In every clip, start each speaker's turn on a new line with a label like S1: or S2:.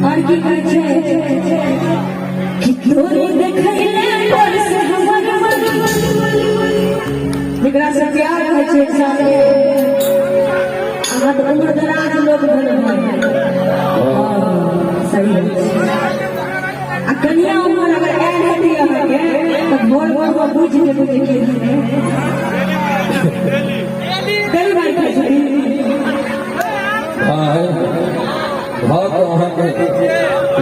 S1: और की कहै छै कि तोरे देखैले पर से हमर मन, जेकरा से प्यार होइ छै इंसान के। अहाँ तऽ उम्र दराज लोक भेल, सही है। आ कनिया उम्र अगर आयल हेतै अहाँके, तऽ भोर भोर मे बुझि जेबै जे के भेलै। कई बार कहै छथिन।
S2: भाय, भाव तऽ अहाँके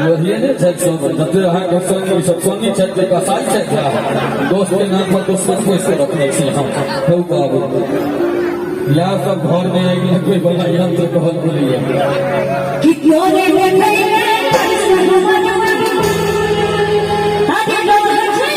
S2: लोहिए ने छथि सब, जते अहाँके संगी सब संगी छथि जे कसाई छथि। दोस्त के नाम पर दुश्मन पोसि कऽ रखने छी हम। हौ बाबू, इएह सब घर मे आबि लगबै बला यंत्र कहल गेलैए
S1: कि तोरे देखैले पर से हमर मन, अरे लोग छै।